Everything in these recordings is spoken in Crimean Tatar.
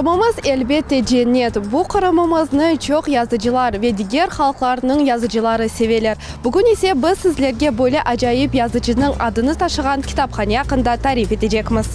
Qırımımız, elbette, cennet. Bu Qırımımıznı çoq yazıcılar ve diger halqlarnıñ yazıcıları seveler. Bugün ise biz sizlerge böyle acayip yazıcınıñ adını taşığan kitaphane aqqında tarif etecekmiz.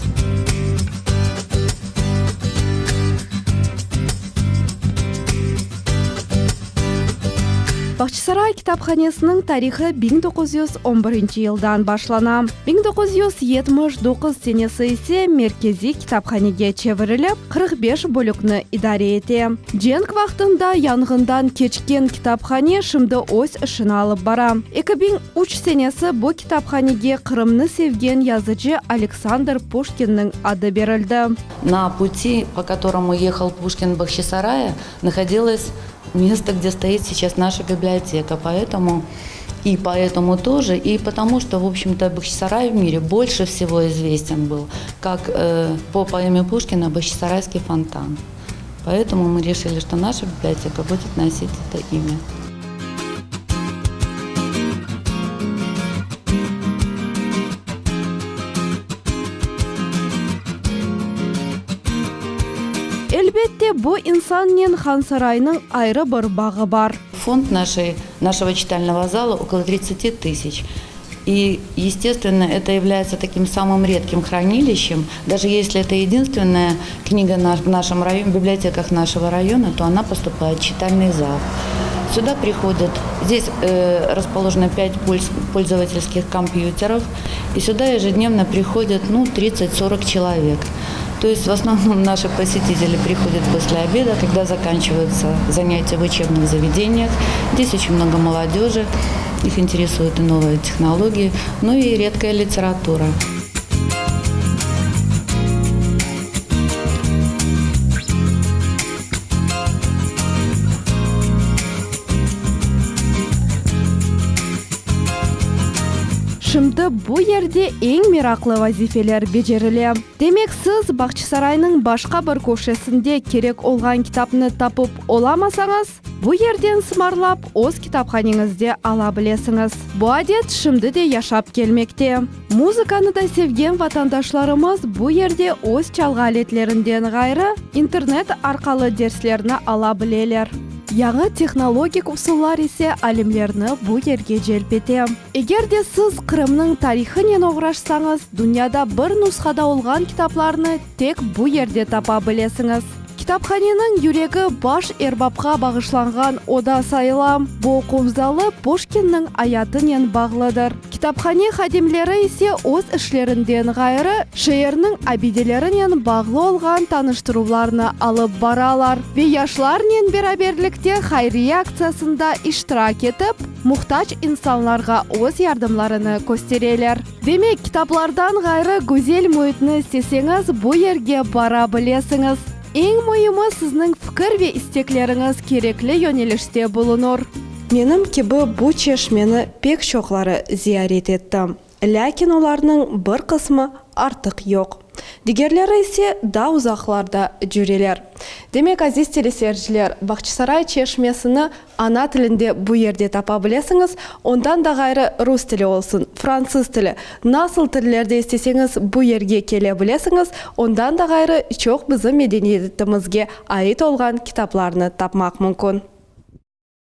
Bağçasaray kitaphanesiniñ tarihı 1911 yıldan başlana. 1979 senesi ise merkeziy kitaphanege çevirilip, 45 bölükni idare ete. Cenk vaqtında yanğından keçken kitaphane şimdi öz işini alıp bara. 2003 senesi bu kitaphanege Qırımnı sevgen yazıcı Aleksandr Puşkinniñ adı berildi. Na puti, po kotoromu yehal Puşkin v Bahçisaraye, nahodilось место, где стоит сейчас наша библиотека. Поэтому и поэтому тоже, и потому что, в общем-то, Бахчисарай в мире больше всего известен был, как э, по поэме Пушкина «Бахчисарайский фонтан». Поэтому мы решили, что наша библиотека будет носить это имя. Elbette, bu insannen Hansaraynıñ ayrı bir bağı bar. Fond нашей, нашего читального зала около 30 тысяч. И, естественно, это является таким самым редким хранилищем. Даже если это единственная книга в нашем районе, в библиотеках нашего района, то она поступает в читальный зал. Сюда приходят, здесь э, расположено 5 пользовательских компьютеров, и сюда ежедневно приходят ну, 30-40 человек. То есть в основном наши посетители приходят после обеда, когда заканчиваются занятия в учебных заведениях. Здесь очень много молодежи, их интересуют и новые технологии, ну и редкая литература. Şimdi bu yerde eñ meraqlı vazifeler becerile. Demek, siz Bağçasaraynıñ başqa bir köşesinde kerek olğan kitapnı tapıp olamasañız, bu yerden sımarlap öz kitaphaneñizde ala bilesiñiz. Bu adet şimdi de yaşap kelmekte. Muzıkanı da sevgen vatandaşlarımız bu yerde öz çalğı aletlerinden ğayrı, internet arqalı derslerni ala bileler. Yañı tehnologik usullar ise alimlerni bu yerge celp ete. Eger de siz Qırımnıñ tarihınen oğraşsañız, dünyada bir nushada olğan kitaplarnı tek bu yerde tapa bilesiñiz. Kitaphaneniñ yüregi baş erbapqa bağışlanğan oda sayıla. Bu oquv zalı Puşkinniñ ayatınen bağlıdır. Kitaphane hadimleri ise öz işlerinden ğayrı, şeerniñ abidelerinen bağlı olğan tanıştıruvlarnı alıp baralar ve yaşlarnen beraberlikte hayriye aktsiyasında iştirak etip, muhtac insanlarğa öz yardımlarını köstereler. Demek, kitaplardan ğayrı güzel müitni isteseñiz, bu yerge bara bilesiñiz. Eñ müimi, sizniñ fikir ve istekleriñiz kerekli yönelişte bulunur. Menim kibi bu çeşmeni pek çoqları ziyaret etti, lâkin olarnıñ bir qısmı artıq yoq, digerleri ise daa uzaqlarda cüreler. Demek, aziz teleseyirciler, Bağçasaray çeşmesini ana tilinde bu yerde tapa bilesiñiz, ondan da ğayrı rus tili olsun, fransız tili, nasıl tillerde isteseñiz bu yerge kele bilesiñiz, ondan da ğayrı çoq bizim medeniyetimizge ait olğan kitaplarnı tapmaq mümkün.